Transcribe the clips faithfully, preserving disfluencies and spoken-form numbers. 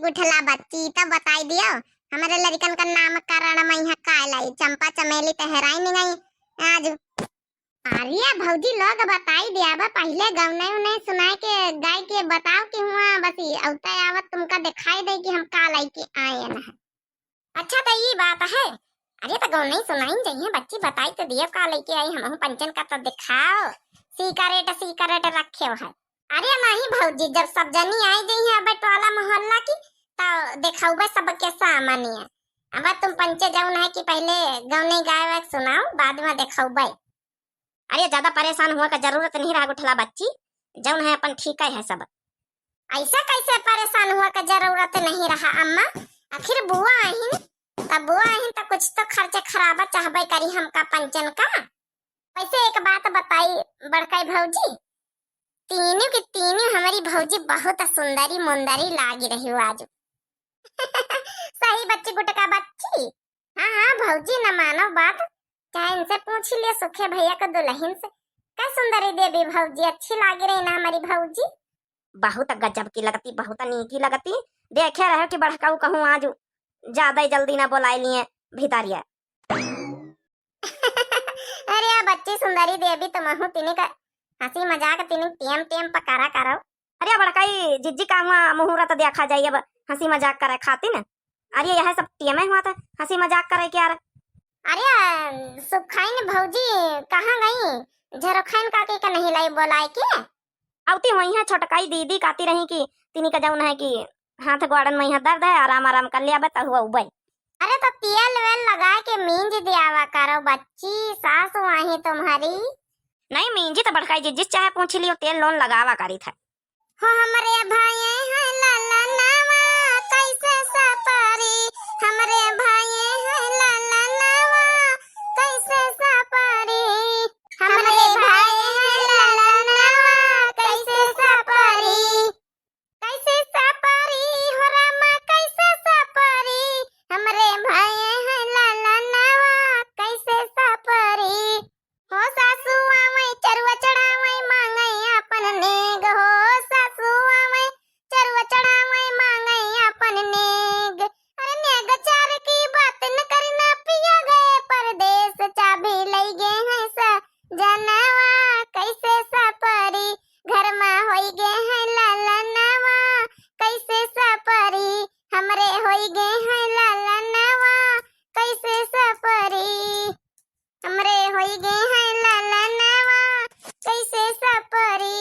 गुठला बच्ची, तब बताई दियो, हमरे लड़िकन का नामकरण में यहाँ का लाई, चंपा चमेली त हेराई नहीं गई आज। अरे भौजी लोग, बताई दिया बा, पहिले गौनई उनई सुनाए के, गाय के बताओ कि हुआ बस ई अवते आवत तुमका दिखाई दे कि हम का लइके आए न है। अच्छा, त ई बात है। अरे, त गौनई सुनाइन जइहे बच्ची, बताई त दियो का लइके आई, हमहू पंचन का त दिखाओ। सिकरेट, सिकरेट रखे है। अरे नहीं भौजी, जब सब जनी आई जइहे अब टोला मोहल्ला की, त देखौबे सबके सामने। अब तुम पंचे जौन है कि पहिले गौनई गाय वाय सुनाओ, बाद में देखौबे। अरे, ज्यादा परेशान हुआ का जरूरत नहीं रहा गुठला बच्ची, जौन है अपन ठीक है सब। ऐसा कैसे परेशान हुआ का जरूरत नहीं रहा अम्मा? आखिर बुआ आहिन, तब बुआ आहिन त कुछ तो खर्चे खराबा चाहबे करी हमका पंचन का। वैसे एक बात बताई बड़काई भौजी, तीनों की तीनों हमारी भौजी बहुत सुंदरी मुंदरी लागी रही हो आज। सही बच्ची गुटका बच्ची। हाँ, हाँ, भौजी न मानो बात, चाहे इनसे पूछ लियो सुखे भैया के दुल्हन से। का सुंदरी देवी भौजी अच्छी लागी रही ना हमारी भौजी? बहुत गजब की लगती, बहुत नीकी लगती। देखे रहे कि बड़काऊ कहूँ आज ज्यादा ही जल्दी ना बोलाई लिए भितरिया। अरे आ बच्ची सुंदरी देवी, तुमहू तिनी का हंसी मजाक तिनी टेम टेम पकारा करो। अरे बड़काई जिज्जी का हुआ मुहूर्त देखा जाई, अब हंसी मजाक करे खातिर न। अरे यह सब टेम हुआ था हंसी मजाक करे के यार। अरे सुखाइन भौजी कहाँ गई? झरोखाइन काकी का नहीं लाई बोलाए के? अवती वही है छोटकाई दीदी काती रही कि तिनी का जौन है कि हाथ गोड़न में यहाँ दर्द है, आराम आराम कर लिया बता हुआ उबई। अरे तो तेल वेल लगा के मींज दियावा करो बच्ची, सास वही तुम्हारी। नहीं मींजी तो बड़काई जिज्जी चाहे पूछ लियो, तेल लोन लगावा करी था। हो हमरे भाई है ललनवा कैसे सपरी, हमरे भाई है ललनवा कैसे सपरी, हमरे भाई है ललनवा कैसे सपरी, कैसे सपरी हो रामा कैसे सपरी, हमरे भाई है ललनवा कैसे सपरी। हो सासु आवै चरुआ चढ़ावै मांगै आपन नेग, हो सासु आवै चरुआ चढ़ावै मांगै आपन नेग। अरे नेग चार की बात न करना पिया गए परदेस, चाबी लई गे हैं सजनवा कैसे सपरी, घर मा होई गे हैं ललनवा कैसे सपरी, हमरे होई गे हैं ललनवा कैसे सपरी, हमरे होई गे हैं ललनवा कैसे सपरी।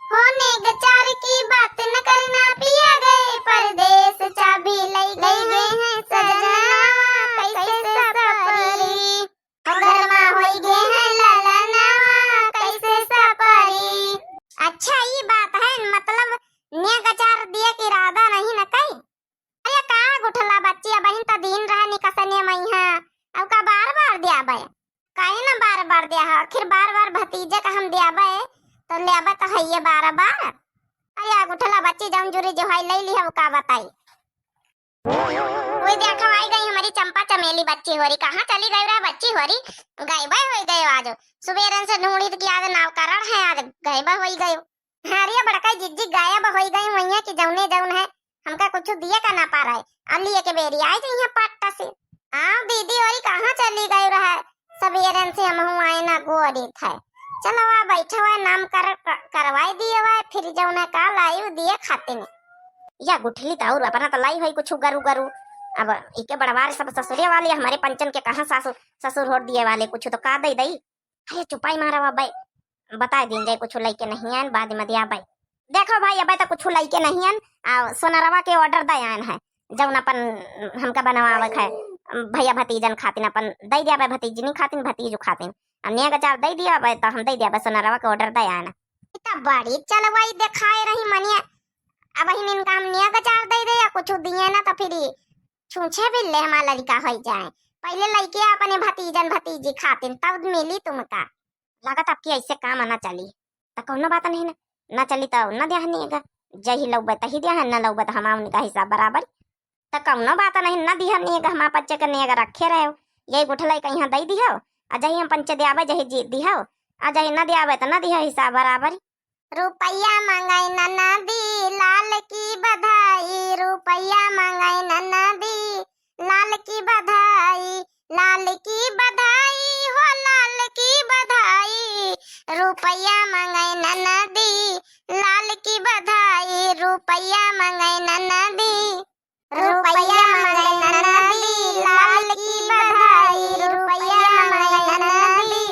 हो नेग चार की बात न करना पिया गए परदेस, चाबी लई गए हैं सजनवा कैसे सपरी। हो घर मा होई गे हैं ललनवा कैसे सपरी। अच्छा ई बात है, मतलब नेग चार दिए के इरादा नहीं न कई। अरे का गुठला बच्ची, अबहिन त दिन रहे निकसने मइहा, अब का बार बार द्याबे? काहे ना बार बार द्या है, आखिर बार बार भतीजे का हम द्याबे, तो ल्याबे तो है ये बार बार। अरे गुठला बच्ची जौन जुरी जो है ले ली है, वो का बताई। वही देखो आई गई हमारी चंपा चमेली बच्ची होरी, कहाँ चली गई रे बच्ची होरी? गायबे होई गयो आज, सुबेरन से ढूंढी तो कि आज नाव करण है, आज गायबे होई गयो। हाँ, अरे बड़का जिज्जी गायब होई गई हुई है कि जौने जौन है, हमका कुछ दिए का ना पा रहे। अली एक बेरी आई तो यहाँ पट्टा से। आओ दीदी, औरी कहाँ चली गई रहे? सबेरन से हमहू आए ना गोरी थे। चलो आ बैठो है, नाम कर, क-, करवाई दिए हुआ, फिर जौन है का लाई उ दिए खाते ने। या गुठली तो और अपना तो लाई हुई कुछ गरु गरु। अब इके बड़वार सब ससुरे वाले, हमारे पंचन के कहाँ सासु ससुर होर दिए वाले, कुछ तो का दे दई। अरे चुपाई मारा बाबा, बताए दिन जाए कुछ लइके नहीं आन, बाद में दिया बाई। देखो भाई, अबे तो कुछ लइके नहीं आन, आ सोनरवा के order दे आन है, जौन अपन हमका बनवावे है भैया भतीजन खातिन, अपन दे दिया बे भतीजनी खातिन, भतीजू खातिन। अब नेग चार दे दिया बे, तो हम दे दिया बे, सोनरवा के order दे आन। इतना बड़ी चलवाई दिखाए रही मनिया, अब ही इनका हम नेग चार दे दे या कुछ दिए ना, तो फिर छूछे बिल्ले हमार लड़िका होई जाए। पहिले लइके अपने भतीजन भतीजी खातिन, तब मिली तुमका। लागत आपकी ऐसे काम ना चली। त कौनो बात नहीं ना, ना चली त ना द्या नेग। जही लौबे तही द्या है, ना लौबे त हम उनका हिसाब बराबर। त कौनो बात नहीं, ना दिया नेग, हम आप बच्चे के नेग रखे रहे हो। यही गुठलाई कहीं दई दिहो, आ जही हम पंचे द्याबे जही जी दिहो, आ जही ना द्याबे त ना दिहो, हिसाब बराबर। रुपया मंगाई ननदी लाल की बधाई, रुपया मंगई ननदी, रुपया मंगई ननदी, लाल की बधाई, रुपया मंगई ननदी।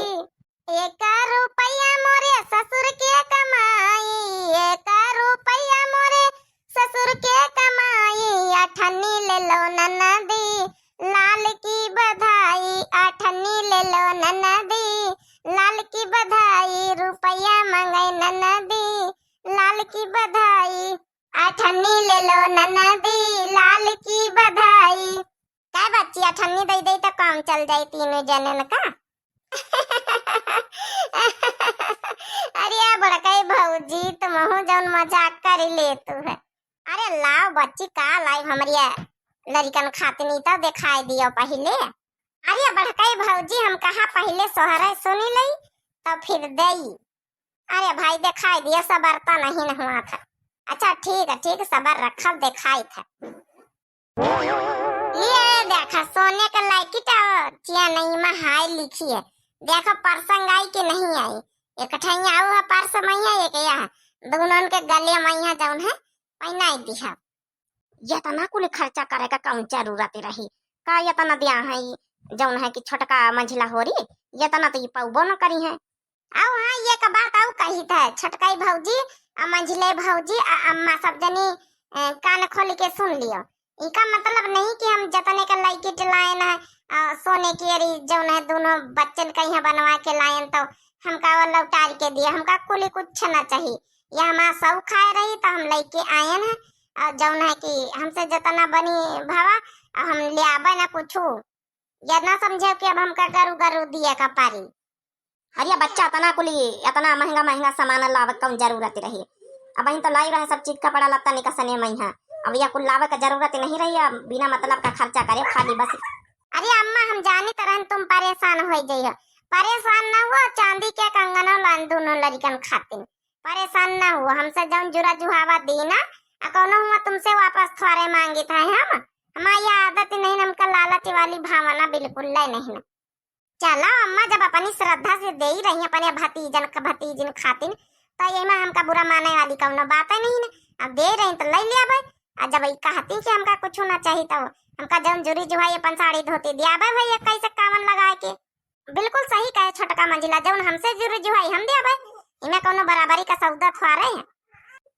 एक रुपया मोरे ससुर के कमाई, एक रुपया मोरे ससुर के कमाई, अठन्नी ले लो ननदी, लाल की बधाई, अठन्नी ले लो ननदी, लाल की बधाई, रुपया मंगई ननदी, लाल की बधाई। अठन्नी ले लो ननदी, लाल की बधाई। काय बच्ची, अठन्नी दई दई त काम चल जाई तीनों जनन का? अरे बड़कई भौजी, तुमहू जौन मजाक करी लेतू है। अरे लाव बच्ची, का लाइव हमरी लड़िकन खातिन, ई त देखाई दियो पहिले। अरे बड़कई भौजी, हम कहा पहिले सोहरे सुनी लई, तब फिर देई। अरे भाई, देखाई दिया, सबर त नहीं न हुआ था। अच्छा ठीक है, ठीक, सबर रखब, देखाई था। ये देखा, सोने का लॉकेट और चेन, इमा हाय लिखी है। देखो पसंद आई कि नहीं आई। एक ठैया आऊ है पर्स मइहाँ, एक यह, दोनों के गले मइहाँ जौन है, पहनाई दिहा। यतना कुल खर्चा करे का कौन जरूरत रही? का यतना दिया है ई जौन है कि छोटका मंझिला होरी, यतना तो ई पौबो न करी है। आऊ हाँ, ये का बात आऊ कही था, छोटकाई भौजी, आ मंझिले भौजी, आ अम्मा सब जनी, ए, कान खोल के सुन लियो। इका मतलब नहीं कि हम जतने का लॉकेट लायन है, आ, सोने की अरी जौन है दोनों बच्चन का यहाँ बनवा के लायन, तो हमका वो लौटार के दिया, हमका कुली कुछ ना चाहिए। ये हमारा शौक खाए रही तो हम लेके आयन है, और जौन है कि हमसे जतना बनी भवा, और हम ले आबे ना कुछू। ये ना समझे कि अब हमका गरु गरु दिए का पारी। अरे बच्चा, इतना कुली, इतना महंगा महंगा सामान लावे कौन जरूरत रही? अब इन तो लाई रहे सब चीज, कपड़ा लत्ता निकसने मइहाँ। अब यह कुल लावे का जरूरत नहीं रही, अब बिना मतलब का खर्चा करे खाली बस। अरे अम्मा, हम जानी तरह तुम परेशान हो जाइ हो। परेशान ना हुआ, चांदी के कंगनो लान दोनों लड़िकन खातिन। परेशान ना हुआ, हमसे जौन जुरा जुहावा दी ना, आ कौनो हुआ तुमसे वापस थोड़े मांगी था हम। हमारी आदत नहीं, हमका लालच वाली भावना बिल्कुल ले नहीं। चलो अम्मा, जब अपनी श्रद्धा से दे ही रही अपने भतीजन क-, भतीजिन खातिन, तो ये में हमका बुरा माने वाली कौनो बात है नहीं ना। अब दे रही तो ले लिया भाई। आ जब ई कहती कि हमका कुछ ना चाहिए, तो हमका जौन जुरी जुहाई अपन साड़ी धोती दिया भाई, भाई इक्कीस इक्यावन लगा के। बिल्कुल सही कहे छोटका मंझिला, जौन हमसे जुरी जुहाई हम दिया भाई, इमे कौनो बराबरी का सौदा थोड़े है।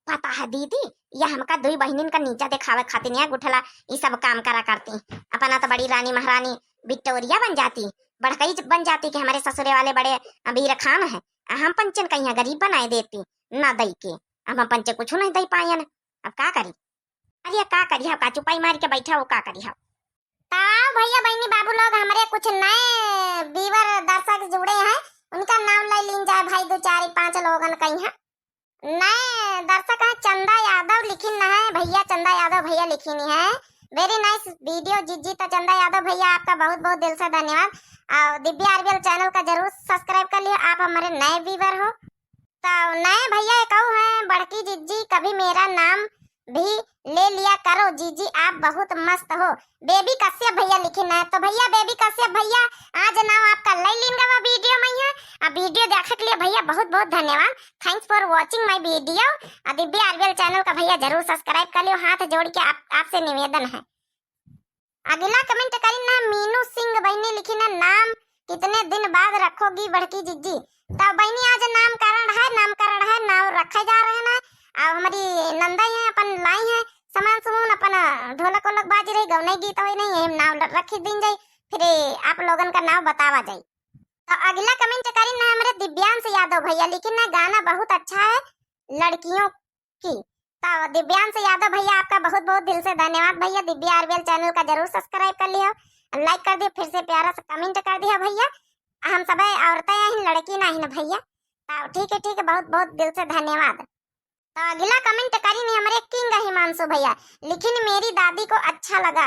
पता है दीदी, ये हमका दुई बहिनिन का नीचा देखावे खातिर यहाँ गुठला ई सब काम करा करती। अपना तो बड़ी रानी महारानी विक्टोरिया बन जाती, बड़कई बन जाती कि हमारे ससुरे वाले बड़े अमीर खान है, आ हम पंचन का यहाँ गरीब बनाए देती, ना दई के। अब हम पंचे कुछ नहीं दई पायन, अब का करी? अरे का करी हो, का चुपाई मार के बैठा हो, का करी हो? तो भैया बहनी बाबू लोग, हमारे कुछ नए व्यूअर दर्शक जुड़े हैं, उनका नाम ले लीन जाए भाई, दो चार पांच लोगन कहीं है। नए दर्शक है चंदा यादव लिखिन है भैया, चंदा यादव भैया लिखिन है, very nice video जीजी। तो चंदा यादव भैया, आपका बहुत बहुत दिल से धन्यवाद। और दिव्या आरबीएल चैनल का जरूर सब्सक्राइब कर लियो, आप हमारे नए व्यूअर हो। तो नए भैया एक और हैं, बड़की जिज्जी, कभी मेरा नाम भी ले लिया करो जीजी, आप बहुत मस्त हो। बेबी कश्यप भैया लिखिन है, तो भैया बेबी कश्यप भैया, आज नाम आपका ले लीन गवा वीडियो में है। आ वीडियो देखे के लिए भैया बहुत बहुत धन्यवाद, thanks for watching my video। आ दिव्या आरबीएल चैनल का भैया जरूर सब्सक्राइब कर लियो, हाथ जोड़ के आप, आपसे निवेदन है। अगला कमेंट करी ना मीनू सिंह बहनी, लिखी ना, नाम कितने दिन बाद रखोगी बड़की जिज्जी? तो बहनी आज नामकरण है, नामकरण है, नाम रखे जा रहे ना। अब हमारी नंदा है, अपन लाई है सामान सुमून, अपन ढोलक वोलक बाजी रही, गौनई गीत होई नहीं, यही नाम ल-, रखी दिन जाई, फिर आप लोगन का नाम बतावा जाई। तो अगला कमेंट करी ना हमारे दिव्यांश यादव भैया, लिखी ना, गाना बहुत अच्छा है लड़कियों की। तो दिव्यांश यादव भैया, आपका बहुत बहुत दिल से धन्यवाद भैया। दिव्या आरबीएल चैनल का जरूर सब्सक्राइब कर लियो, लाइक कर दियो, फिर से प्यारा सा कमेंट कर दियो भैया। हम सब औरतें हैं, लड़की नहीं ना भैया। तो ठीक है, ठीक है, बहुत बहुत दिल से धन्यवाद। तो अगला कमेंट करी ने हमारे किंग हिमांशु भैया, लिखिन मेरी दादी को अच्छा लगा।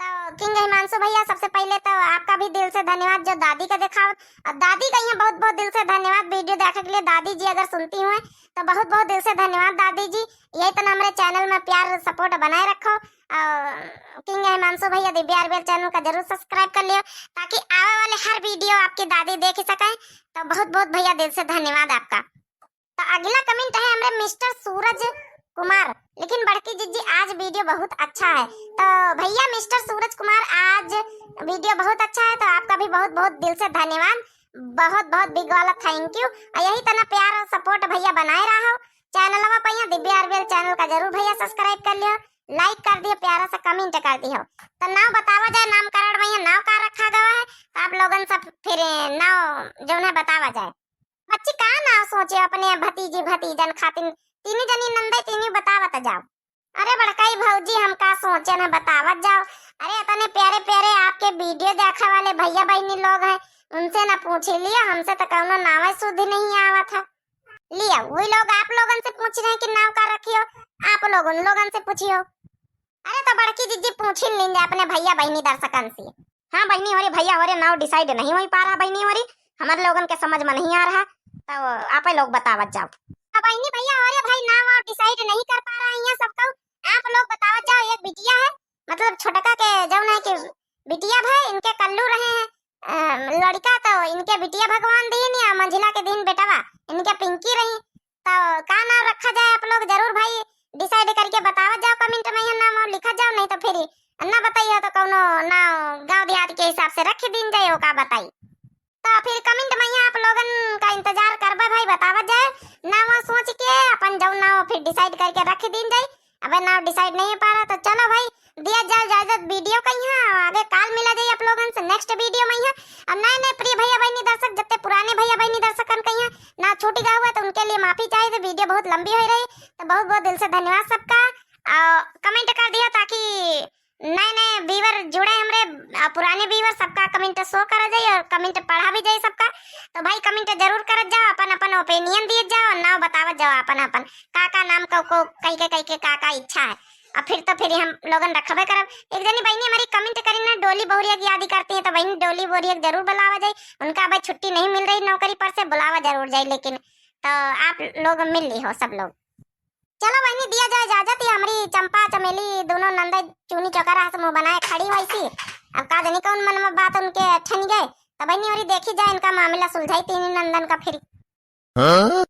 तो किंग हिमांशु भैया, सबसे पहले तो आपका भी दिल से धन्यवाद जो दादी का देखावत, और दादी का यहाँ बहुत बहुत दिल से धन्यवाद वीडियो देखे के लिए। दादी जी अगर सुनती हुए तो बहुत बहुत दिल से धन्यवाद दादी जी, यही तरह हमारे चैनल में प्यार सपोर्ट बनाए रखो। और किंग हिमांशु भैया, दिव्या आरबीएल चैनल का जरूर सब्सक्राइब कर लियो, ताकि आवे वाले हर वीडियो आपकी दादी देख सकें। तो बहुत बहुत भैया दिल से धन्यवाद आपका। तो अगला कमेंट है हमरे मिस्टर सूरज कुमार। लेकिन बड़की जिज्जी, आज वीडियो बहुत अच्छा है। तो भैया मिस्टर सूरज कुमार, आज वीडियो बहुत अच्छा है, तो आपका भी बहुत बहुत दिल से धन्यवाद, बहुत बहुत बिग वाला thank you। और यही तना प्यार और सपोर्ट भैया बनाए रहो। चैनलवा पे यहाँ दिव्या आरबीएल चैनल का जरूर भैया सब्सक्राइब कर लियो, लाइक कर दियो, प्यारा सा कमेंट कर दियो। तो नाव बतावा जाए, नामकरण में यहाँ नाव का रखा गवा है, तो आप लोगन सब फिर नाव जौन है बतावा जाए। बच्ची का नाव सोचे अपने भतीजी भतीजन खातिन, तीनी जनी नंदे, तीनी बतावत जाओ। अरे बड़काई भौजी, हम का सोचे न बतावत जाओ। अरे इतने प्यारे प्यारे आपके वीडियो देखे वाले भैया बहिनी लोग हैं, उनसे न पूछ लिया, हमसे तो कौनो नावे शुद्ध नहीं आवत है। लिया, वही लोग आप लोगन से पूछ रहे हैं कि नाव का रखियो, आप लोग उन लोगन से पूछियो। अरे तो बड़की जिज्जी पूछी लीन जाए अपने भैया बहिनी दर्शकन से। हाँ बहिनी हो रे, भैया हो रे, नाव डिसाइड नहीं हो पा रहा बहिनी हो रे, हमारे लोगन के समझ में नहीं आ रहा, तो आप लोग बतावत जाओ। हाँ बहिनी भैया हो रे भाई, नाव और डिसाइड नहीं कर पा रहा है यहाँ सबका। आप लोग बतावत जाओ, एक बिटिया है, मतलब छोटका के जौन है कि बिटिया भाई इनके कल्लू रहे हैं, अ, लड़का तो इनके बिटिया भगवान दीन या मंझिला के दीन बेटवा इनके पिंकी रही। तो का नाव रखा जाए आप लोग जरूर भाई डिसाइड करके बतावत जाओ, कमेंट में यहाँ नाव वाव लिखत जाओ, नहीं तो फिर ना बताइए तो कौनो नाव गाँव देहात के हिसाब से रख दीन जाए, वो का बताई। तो फिर कमेंट में यहाँ आप लोगन का इंतजार करबे भाई, बतावत जाए नाव सोच के अपन जौन नाव फिर डिसाइड करके रख दीन जाए। अबे नाव डिसाइड नहीं हो पा रहा, तो चलो भाई दिया जाए इजाजत वीडियो का यहाँ, आगे काल मिला जाए आप लोगन से नेक्स्ट वीडियो में यहाँ। अब नए नए प्रिय भैया बहिनी दर्शक, जितने पुराने भैया बहिनी दर्शकन का यहाँ नाव छूट गया हुआ तो उनके लिए माफी चाहिए, तो वीडियो बहुत लंबी हो रही, तो बहुत बहुत दिल से धन्यवाद सबका। और कमेंट कर दियो ताकि नए नए व्यूअर जुड़े हमरे, आ, पुराने व्यूअर सबका कमेंट शो करा जाए और कमेंट पढ़ा भी जाए सबका। तो भाई कमेंट जरूर करत जाओ, अपन अपन ओपिनियन दिए जाओ और नाव बतावत जाओ अपन अपन का का नाम को, को कह के कह के का का इच्छा है। अब फिर तो फिर हम लोगन रखबे करब। एक जनी बहिनी हमारी कमेंट करी ना, डोली बहुरिया की याद करती है, तो बहिनी डोली बहुरिया के जरूर बुलावा जाए। उनका अब छुट्टी नहीं मिल रही नौकरी पर से, बुलावा जरूर जाए। लेकिन तो आप लोग मिल ली हो सब लोग। चलो बहिनी दिया जाए इजाजत, ये हमारी चंपा चमेली दोनों नंदे चूनी चौका रहा से मुँह बनाए खड़ी हुई सी। अब का जानी कौन मन में बात उनके ठन गए, तो बहिनी और देखी जाए इनका मामला सुलझाई तीन नंदन का फिर। हाँ?